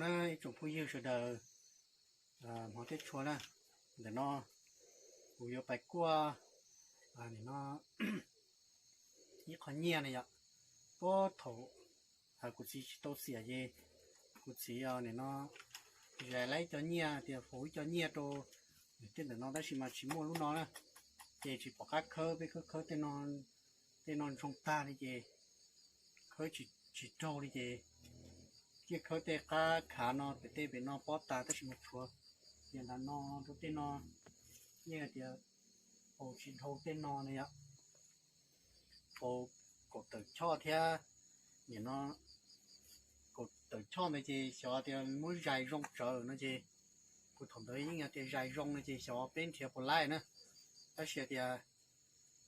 Na ib tsoom phooj ywg sawv daws, hmov thiab tshua na, ntawm no kuv yuav pais kuaj, nim no ib qho nyiaj na yom. Puag thaum kuv txiv tsis tau xiam ces kuv txiv nim no zais lawm ib co nyiaj tias faus ib co nyiaj rau nws tej ntawm no tab sis mas tsis muaj lub no na, ces tsis pom qab khawb, peb khawb khawb tej no ntsoog tag li ces khawb tsis raug li ces thiaj khawb tej qab khav no pem tej pem no pob tas tab sis mas tshuav tias nram no rau tej no, yeej tias faus tsis dhau tej no na yom. Faus kaum tawm choj thiab, nim no kaum tawm choj ntawd ces xyov tias muab zais zoo tsawv no ces kuv thaum ntawd yeej tias zais zoo no ces xyov peb nrhiav puas laib na, tab sis tias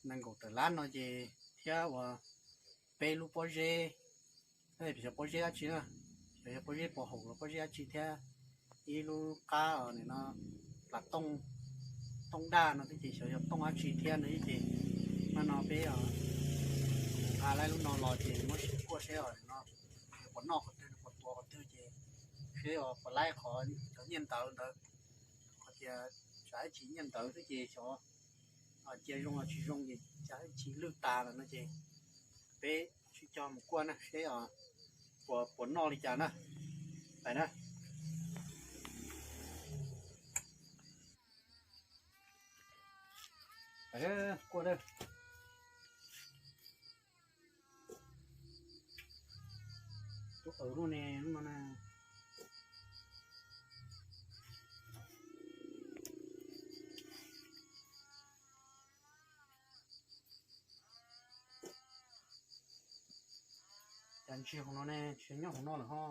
nees nkaum tawm lab no ces thiab uas peb lub pob zeb, xyov pob zeb dab tsi na, xyov yog pob zeb pos haum los pob zeb dab tsi thiab ib lub qab nim no plas tooj, tooj daj no thiab ces xyov yog tooj dab tsi thiab no ces no peb nqa lawm lub no los ces muab sim kuaj seb no puas noj qhov twg, puas tuav qhov twg ces seb puas laib qhov cov nyiaj ntawv ntawd, qhov tias tsam ib chim nyiaj ntawv xwb ces xyov cia zoo los tsis zoo ces tsam ib chim lwj tas lawm no ces peb sib cog mus kuaj na seb puas, puas noj li cas na. Pais na. Kuaj na. Tuaj qw lub ne lub no na. Cas ntsiag hauv no ne, tsis nyob hauv no lawm ho.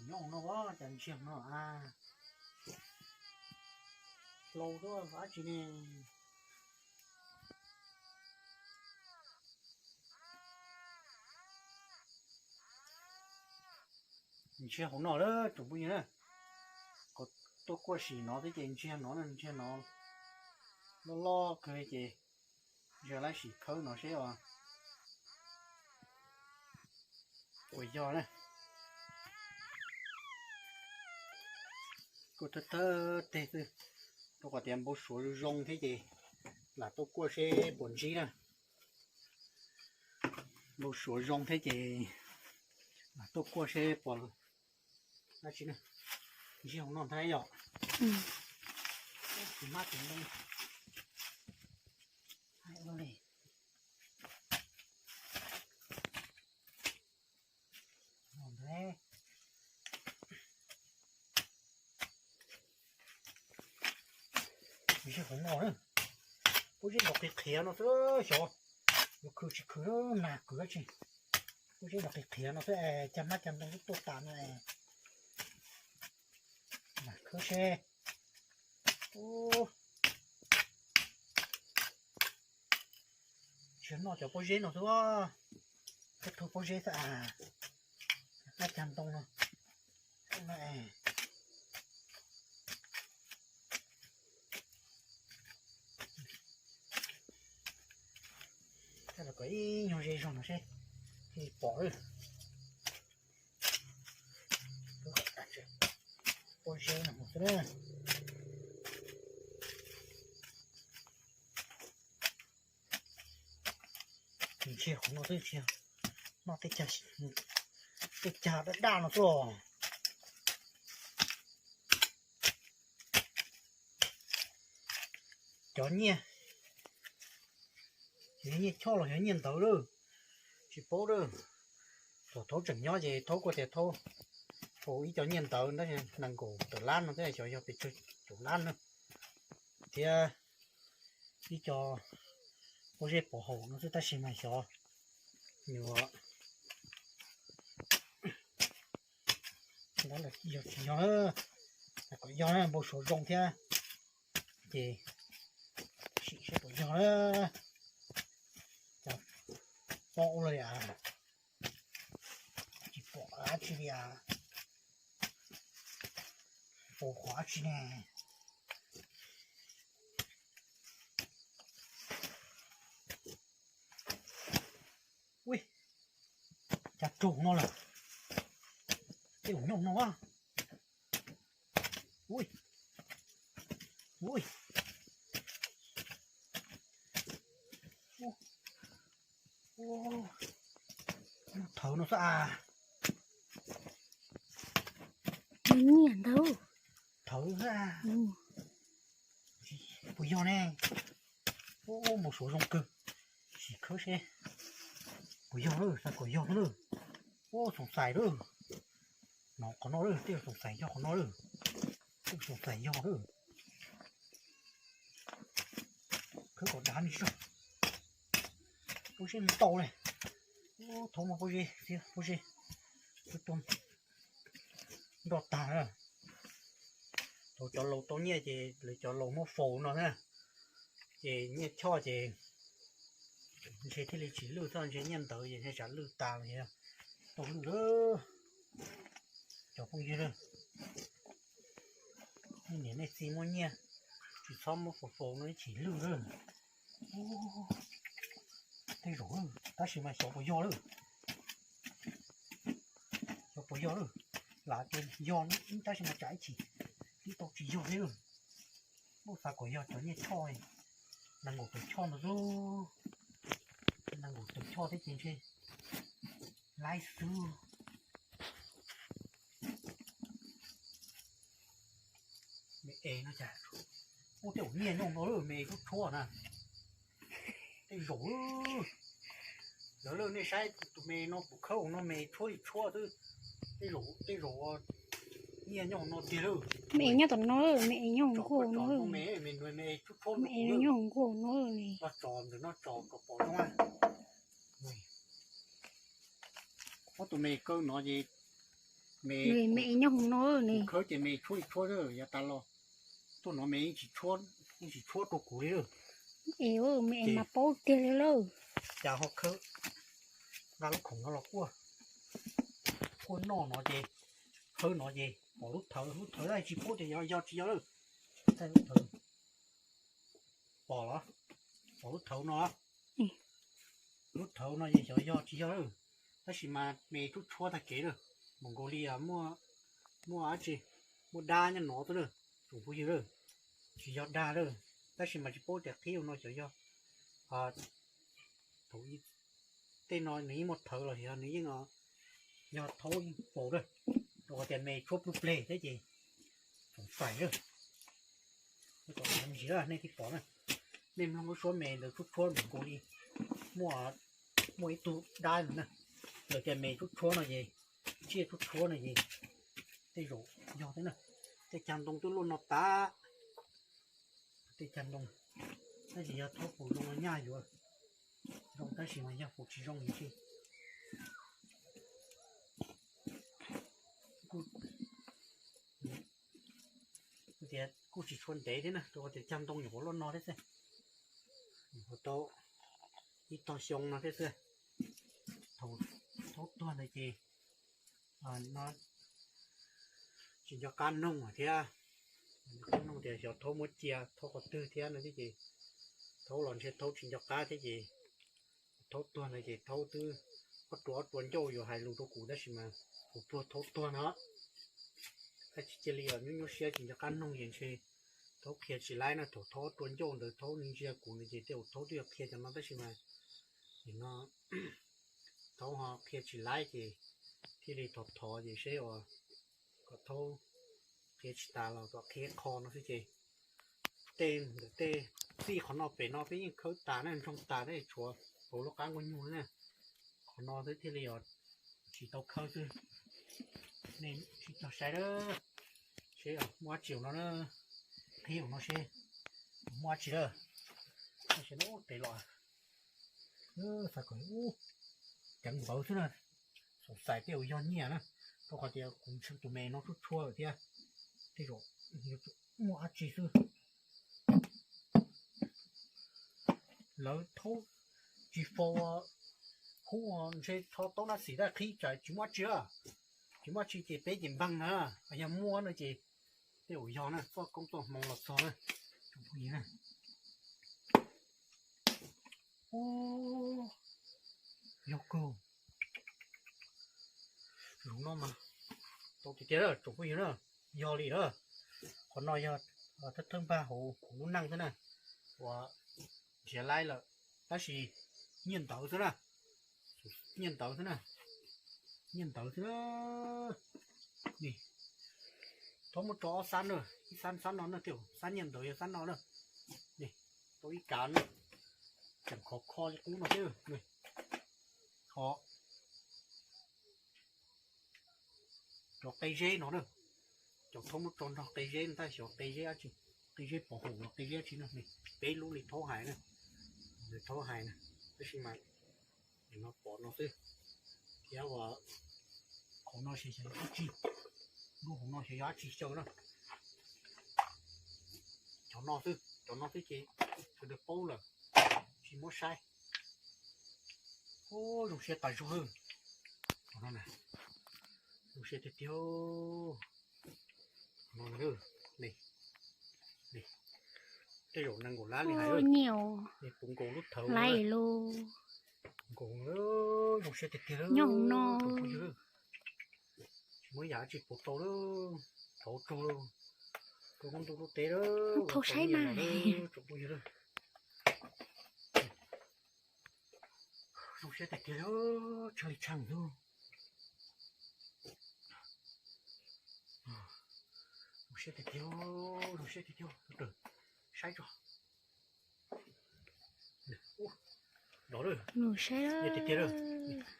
Nyob hauv no cas ntsiag hauv no a. Hlau xwb dab tsi ne. Ntsiag hauv no lawm tsoom phooj ywg na. Kuv tuaj kuaj sim no thiab ces ntsiag no, ntsiag no loj loj kawg ces ntsiag lab sim khawb no seb os. Puas yog na. Kuaj thawj thawj teg xwb, rau qhov tias npau suav zoo zoo thiab ces lam tuaj kuaj seb puas ntsib na. Npau suav zoo thiab ces lam tuaj kuaj seb puas dab tsi na. Ntsiag hauv no ntag yom. Tsis mab tsis ntoo. Ntsiag hauv no, pob zeb nrov qhiav qhiav no xwb xyov yuav khwv tsis khwv, nag kwv dab tsi. Pob zeb nrov qhiav qhiav no xwb es cag hmab cag ntoo twb tuaj tas no es. Khwv seb. Tsis noj cov pob zeb no xwb, koj tug pob zeb xwb as, hmab cag ntoo no. Kom ib nyuag ze zog no seb thiaj li pom lawm. Pob zeb no xwb na. Ntsiag hauv no xwb, noj tej cag, tej cag daj daj no xwb os. Cov nyiaj, yog nyiaj choj los yog nyiaj ntawv lawm, tsis paub lawm. Thaum thaub tseem nyob ces thaub kuj tias thaub faus ib co nyiaj ntawv ntawd nees nkaum tawm lab no thiab, xyov yog pes tsawg caum lab na, thiab ib co pob zeb pov haum no xwb tab sis mas xyov yuav, ntawd yog tsis yog, kom yog npau suav zoo thiab ces sim seb puas yog na. Cas pob ua luaj li as, tsis pom dab tsi li as. Faus qhov dab tsi ne? Raug no lawm. Tej ua nyooj no. Ui, ui, thawv no xwb as. Nyiaj ntau. Thawv xwb as. Puas yog ne? Mus suav zoo kawg. Sim khawb seb puas yog lawm, xav kom yog lawm. Ua xoom xais lawm. No qhov no lawm, tej xoom xais yog qhov no lawm. Tej xoom xais yog lawm. Khawb kom dav ni tso. Pob zeb mus tau li. Thaum no pob zeb, pob zeb, pob zeb nroj tag na. Thaum cov laus tau nyiaj ces lawv cov laus muab faus no na, ces nyiaj choj ces ntshe thiaj li tsis lwj, txhob ntshe nyiaj ntawd ces ntshe tsam lwj tas ces tau lwj lawm. Cov phooj ywg, nej niam nej txiv muaj nyiaj tsis txhob muab faus faus no ib chim lwj lawm. Tej zaum, tab sis mas xyov puas yog lawm. Xyov puas yog lawm, lam tias yog tab sis mas tsam ib chim twb tau tsis yog thiab lawm. Muab xav kom yog cov nyiaj choj, nees nkaum tawm choj ntawd xwb. Nees nkaum tawm choj thiab ces ntshe laib xwb. Me es no cas, ub, tej ua nyiaj nyooj no lawm, me es tshuab tshuab na. Tej zaum, yog lawm nej saib tus me no kuv khawb no me tshuab li tshuab xwb. Tej zaum, tej zaum nyiaj nyooj no tiag lawm. Me es nyob tom no, me es nyooj nkuaj no, me, me es tshuab tshuab me es nyooj nkuaj no. Los tso ntawm no tso kom pom zoo. Ob tug me kaw no ces me, me es nyooj no ne. Khawb ces me tshuab li tshuab, yav tas los tuaj no me yeej tsis tshuab rau kuv li. Es me es mas paub tiag li lawm. Cas ho khawb nqa lub khoom no los quaj, quaj noj no ces, khawb no ces pom lub thawv, lub thawv tab tsis paub tias yog, yog tsis yog lawm. Pom los, pom lub thawv no, lub thawv no ces xyov yog tsis yog lawm. Tab sis mas me tshuab tshuab tag kev lawm. Mus nkaus li muaj, muaj dab tsi, muaj dab nyob no xwb lawm, tsoom phooj ywg lawm. Tsis yog dag lawm, tab sis mas tsis paub tias qhib ua no xyov yog. Thaum tej no nws yeej muaj thawv los yog nws yeej yog thaub yeej faus lawm, rau qhov tias me tshuab plug pleg thiab ces xoom xais lawm. Kom ntsis nej thiaj pom na, nej mloog lub suab me ntawd tshuab tshuab mus nkaus li muaj, muaj ib tug dab ntawd na. Lawv tias me tshuab tshuab no ces, tsiaj tshuab tshuab no ces tej zaum yog thiab na. Tej cag ntoo twb luaj no tas, tej cag ntoo, tab sis yog thaub faus zoo no nyaj yuav zoo, tab sis mas yog faus tsis zoo li. Tias kuj tsis tshua ntev thiab na, rau qhov tias cag ntoo nyuam qhuav luaj no thiab xwb, nyuam qhuav tau ib tog xyoo no thiab xwb. Thaum thaub tuag ntawd ces no tsis nco qab noog thiab, nco qab noog tias xyov thaub muab cia thaub qhov twg thiab no thiab ces thaub los ntshe thaub tsis nco qab thiab ces thaub tuag ntawd ces thaub twb ob rua ob rua ncauj yuav hais lus rau kuv tab sis mas kuv pluag thaub tuag no. Tab sis cia li nyuaj nyuaj siab tsis nco qab noog ces ntshe thaub qhia tsis laib no. Thaum thaub ob rua ncauj ntawd thaub ntsia kuv ntawd ces tej zaum thaub twb yog qhia cov no tab sis mas nim no thaub ho qhia tsis laib ces thiaj li thov thov ces seb uas kom thaub qhia tsis tas los kom qhia qho no xwb ces tej ntawm tej txij qhov no pem no peb yeej khawb tas na, ntsoog tas ne, tshuav hauv lub qab nkuaj nyuj na. Qhov no xwb thiaj li os tsis tau khawb xwb. Nej sib cog saib seb muaj dab tsi no na, qhib no seb muaj dab tsi lawm. Tab sis no ub tes los xav kom ub ceev npawv xwb na, xoom xais tej zaum yog nyiaj na, rau qhov tias kuv ntshe tus me no tshuab tshuab lawm thiab, tej zaum muaj dab tsi xwb. Lawv thaub tsis faus, khub ntshe tho taub nab xim taj qhib tsam tsis muaj dab tsi, tsis muaj dab tsi ces peb ces npag na, yog muaj no ces tej zaum yog na, txoj koob txoj hmoov los txog na. Yog kawg. Tau tiag tiag tsoom phooj ywg na, yog li lawm. Qhov no yog thawj thawj npag hauv kuv lub neej xwb na, uas nrhiav laib lawm, tab sis nyiaj ntawv xwb na, nyiaj ntawv xwb na, nyiaj ntawv xwb na. Ni, thaub muab tso ob xab na, ib xab xab no na, xab nyiaj ntawv yog xab no na. Ni, tau ib kav na, tseem khov kho li qub no xwb. Ni, o, cov qe zeb no na, cov thaub muab tso nrog qe zeb no tab sis cov qe zeb dab tsi, qe zeb pov haum los qe zeb dab tsi no, peb lub li thaub hais na, thaub hais na, tab sis mas no pov no xwb, thiab ua qhov no xyov yog dab tsi, lub hauv no xyov yog dab tsi xyaw na. Cov no xwb, cov no xwb ces sawv daws paub lawm, tsis muab saib. Ub, zoo siab tas zog. Zoo siab tiag tiag. Tej zaum nees nkaum lab li hais, nyiaj puv nkaus lub thawv lauj. Nkaus, zoo siab tiag tiag nyob no. Tsis muaj yam tsis puv tau lawm, thov txog lawm, rau lub ntuj lub teb lawm, thov saib mas. Tsoom phooj ywg, zoo siab tiag tiag, tshaj li tshaj lawm. Zoo siab tiag tiag, zoo siab tiag tiag, saib tso. Zoo siab tiag tiag,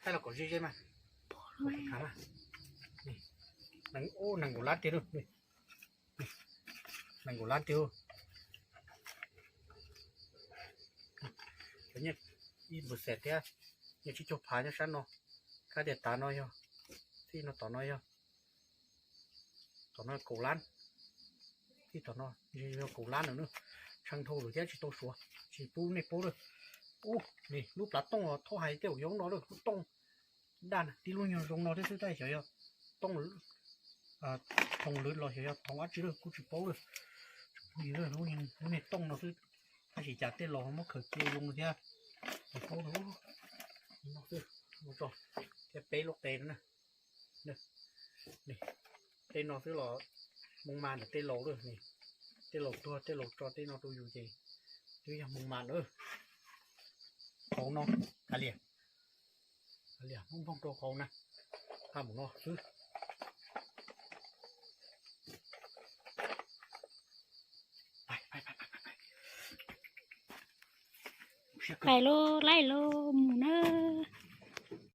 saib los kom ze ze mas. Nees nkaum lab tiag, nees nkaum lab tiag. Ib npus xees thiab, nyiaj tsib caug phav nyob sab no, kab tias tav no yog, txij no tom no yog, tom no kaum lab, txij tom no yog kaum lab no na. Tshee dhau lawm thiab tsis tau suav, tsis pub nej paub lawm. Ub, ni lub plav tooj los thaub hais tej zaum yog no lawm, lub tooj daj na, tib lub nyuag zoo no thiab xwb tab xyov yog tooj thoom lwm los xyov yog thoom dab tsi lawm kuj tsis paub lawm. Lub niag tooj no xwb, tab sis cas tej laus muab khaws cia zoo thiab, tsis paub lawm. Thiab peb lub qe na, tej no xwb los hmoo mas ntawm tej laus lawm. Tej laus tuag tej laus tso tej no rau yus ces twb yog hmoo mas lawm. Hauv no, kav liam, kav liam muab npog rau hauv na, qab mus no xwb. Pais lauj, laij lauj, mus na.